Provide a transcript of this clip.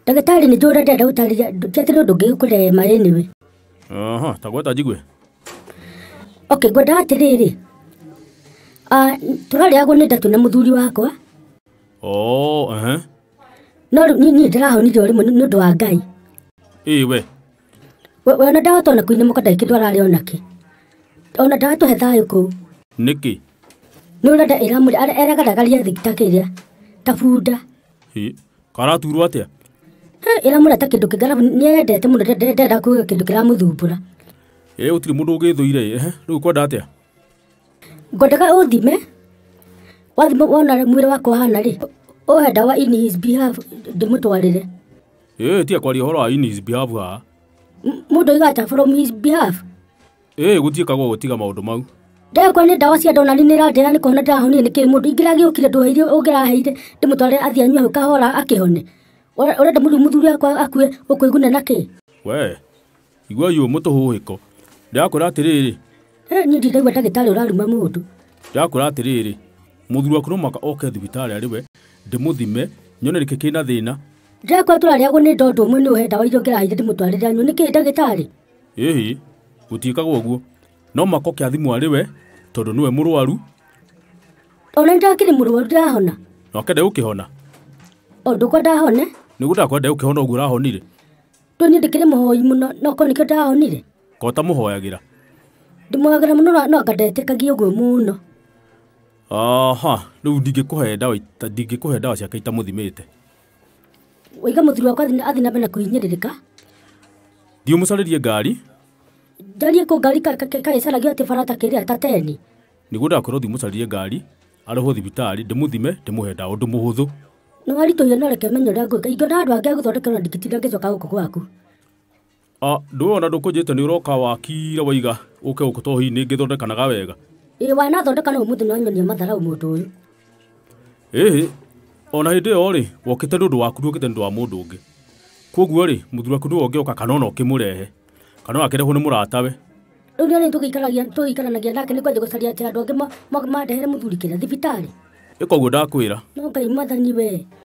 Ndagĩtarĩ nĩ njũĩ ũrĩa ndĩrenda gũtarĩria ti atĩ nĩ ũndũ ũngĩgĩkũrema anyway. Aha, ta gweta njigue. Okay, ngwendaga atĩrĩrĩ, ah, tũrarĩagwo nĩ nda twĩna mũthuri wakwa. Oh, ehe. No rĩu niĩ ndĩrahonire o rĩmwe nĩ ũndũ wa Ngai. Ĩ we. We ona ndahota ona kũinamũka ndarĩ kĩndũ ararĩ onakĩ. Ona ndagatũhe thayũ kũu. Nĩkĩ? Nĩ ũrĩa nda ĩramũrĩa eragaragaria thĩ ta kĩrĩa ta bunda. Hĩ, karaturwo atĩa? Hĩ, ĩramũrĩa ta kĩndũ kĩngĩ arabu nĩ endete mũno ndenda kuga kĩndũ kĩramũthumbũra. Ĩ gũtirĩ mũndũ ũgĩthũire ĩ, ehe, rĩu ũkwenda atĩa? Ngwendaga ũthime, wathima wona mwĩrĩ wakwa ũhana rĩ, ũhe ndawa in his behalf ndĩmũtwarĩre. Ĩ tiga kwaria ũhoro wa in his behalf haha. Mũndũ oigaga atĩa from his behalf? Ĩ gũtiĩkagwo ũguo tiga maũndũ mau. Ndekwa nĩ ndawa cia ndona nĩ ĩrandĩra nĩ kũhona ndĩrahonire nĩkĩ mũndũ ingĩragĩũkire ndũheire ũngĩraheire ndĩmũtwarĩre athiĩ anyue hau kahora akĩhone. Ũrenda mũthuri wakwa akue ũkũiguna nakĩ? We, igua yũ mũtũhũhĩko. Ndĩrakwĩra atĩrĩrĩ. Niĩ ndindaigua ndagĩtarĩ ũraruma mũndũ. Ndĩrakwĩra atĩrĩrĩ, mũthuri waku no mũhaka oke thibitarĩ arĩ we, ndĩmũthime, nyone nĩkĩ kĩna thĩna. Ndĩrakwĩra tũrarĩagwo nĩ nda ũndũ ũmwe nĩ ũhe ndawa iria ũngĩraheire ndĩmũtwarĩre anyue nĩkĩ ndagĩtarĩ? Ĩhĩ, gũtiĩkagwo ũguo. No mũhaka oke athimwo arĩ we, tondũ nĩwe mũrwaru. Ona nĩndakĩrĩ mũrwaru ndĩrahona. Na ũkĩenda gũkĩhona? O ndũkwenda hone? Nĩguo ndakwenda ũkĩhona ũguo ũrahonire. Rĩu niĩ ndĩkĩrĩ mũhoi mũno no korwo nĩkĩo ndĩrahonire. Ko ũtamũhoyagĩra? Ndĩmũhoyagĩra mũno no anga ndetĩkagia ũguo mũno. Aha, rĩu ndingĩkũhe ndawa ndingĩkũhe ndawa ciake itamũthimĩte. Waiga mũthuri wakwa athiĩ na mbere na kũhinyĩrĩrĩka. Thiĩ ũmũcarĩrie ngari. Njarie kũ ngari kaĩcaragio atĩ bara ta kĩrĩa ta teni. Nĩguo ndakwĩra ũthiĩ ũmũcarĩrie ngari, arehwo thibitarĩ, ndĩmũthime, ndĩmũhe ndawa ũndũ mũhũthũ. Nĩ waritũhia no reke menye ũrĩa ngwĩka. Ingĩona handũ hangĩ ha gũthondekerwo ndingĩtinda ngĩcoka gũkũ gwaku. Ah, ndũĩ ona ndũkũnjĩte nĩ ũroka wakira waiga ũke gũkũ tondũ hihi nĩ ngĩthondekanaga wega. Ĩ wanathondeka no ũmũthĩ nĩ wanyonia matharaũ mũndũ ũyũ. Ĩhĩ, ona hĩndĩ ĩyo rĩ, wokĩte nĩ ũndũ waku ndũkĩte nĩ ũndũ wa mũndũ ũngĩ. Koguo rĩ, mũthuri waku nĩwe ũngĩoka kana ona ũkĩmũrehe. Kana ona akĩrehwo nĩ mũratawe. Rĩu nĩ tũgĩikaranagia nake nĩ kwanjia gũcaria atĩ andũ angĩ mandehere mũthuri kĩrĩa thibitarĩ. Ĩka ũguo ndakwĩra. No Ngai mwathani we.